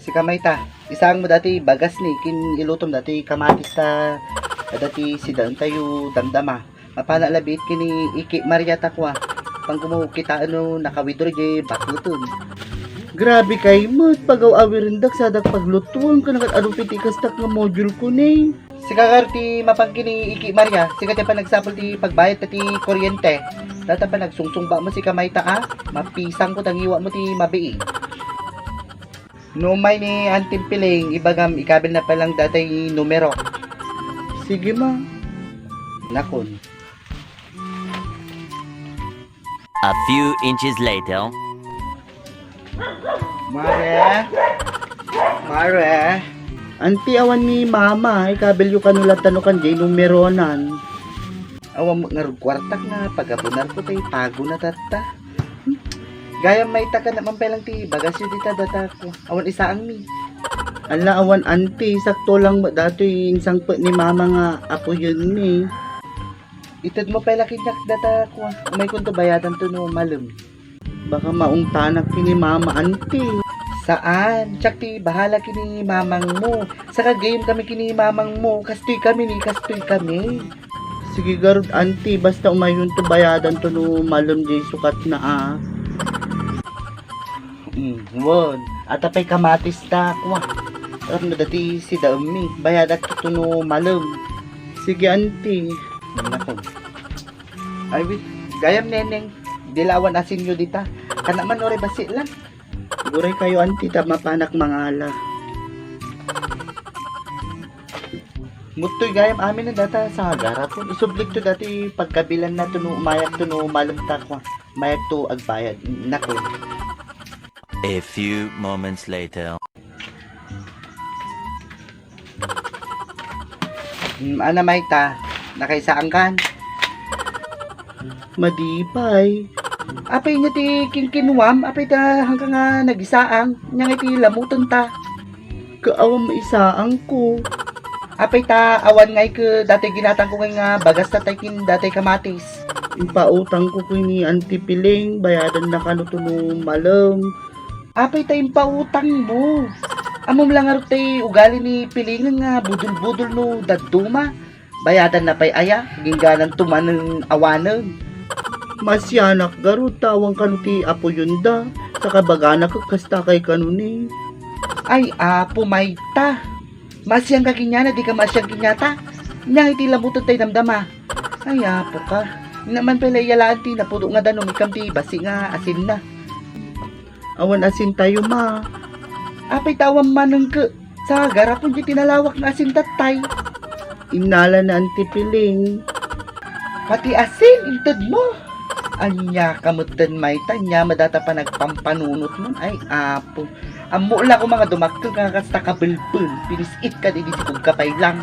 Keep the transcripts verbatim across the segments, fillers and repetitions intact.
Sika, Mayta, isaang mo dati bagas ni kin ilutom dati kamatis ta, dati sidaentayo damdama. Mapana labi ket ken ni Iki Maria ta kua. Pangkumo kitaen no naka-withdraw diay bakuten. Grabe kay met, pagaw-awirendak sadak paglutuon, ken nagad-adu pay ti kastak nga module ko ni. Sika ngarud ti mapan ken ni Iki Maria, sika ti panagsapul ti pagbayad ta ti kuryente. Data panagsungsungba mo sika, Mayta, a? Mapisang ko ta ngiwa mo ti mabiit. No umay ni Auntie Piling, ibagam ikabil na pa lang datay numero. Sige, ma. Nakon. A few inches later. Mare? Mare? Auntie, awan ni Mama, ikabilyo kano latta no kan diay numeronan. Awan met ngarud kuartak nga pagabunar ko tay pago na tatta. Gayam, Mayta, ken naman pay lang ti bagasyo dita data ko. Awan isaang mi. Ala, awan, Auntie, sakto lang met datoy insangpet ni Mama nga apoyenmi. Ited mo pay la kaniak data ko. Umaykonto bayadanto no malem. Baka maungtanak ken ni Mama, Auntie. Saan? Siak ti bahala ken ni mamang mo. Saka gayyem kami ken ni mamang mo. Kastoy kami ni, kastoy kami. Sige garud, Auntie, basta umayonto bayadanto no malem diay sukatna, a. Mm, wen. Ata pay kamatis ta, kua. Tapno dati sidaemmi. Bayadak to no malem. Sige, Auntie. Nako. Ay, wait. Gayam, Neneng. Dilawan asinyo dita. Kana man, uray basi lang. Uray kayo, Auntie, ta mapanak mangala. Muttoy gayam amin a data sa agarapon. Isublik to dati pagkabilan na to no umayak to no malem ta kua. Mayak to agbayad. Nako. A few moments later. Hmm, ana, Mayta, nakaisaangkan? Madi pay. Apay nga ti kinkinuam, apay ta hangka nga nagisaang, nya nga iti lamuten ta. Kaawan maisaang ko. Apay ta awan ngay ke datay ginatang ko ngay nga bagas ta tay kin datay kamatis. Impautang ko kini Auntie Piling, bayadan na kano to no malem. Apay ta impautang mo? Ammom la ngarud tay ugali ni Pilingen nga budol-budol no dadduma. Bayadan na pay aya, agingganan tumanen awanen. Masianak garud ta awan kano ti apoyenda, saka ibagana ket kasta kay kano ni. Ay, Apo, mayta. Masiang ka kaniana, di ka masiang kaniata. Nya iti lamuten tay damdama. Ay, Apo ka. Naman pala iyalaan ti napudo nga danum ikam ti basi nga asinna. Awan asintayo, ma. Apay ta awan manen ke, sa garapon ti tinalawak nga asin tattay. Innala na Auntie Piling. Pati asin, inted mo. Ania ka metten mayta, nia madata pa nagpampanunot mo. Ay, Apo. Ammo la ko mga dumakkel nga kasta ka belbel, pinis-it ka di di ko kapay lang.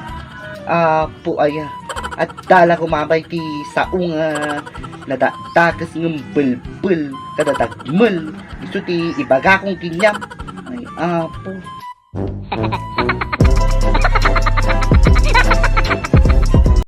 Apo aya, adda la ko mamay ti sao nga nadakdakes ngem belbel kada dagmel. Isu ti ibaga kong kinyam. Ay, Apo.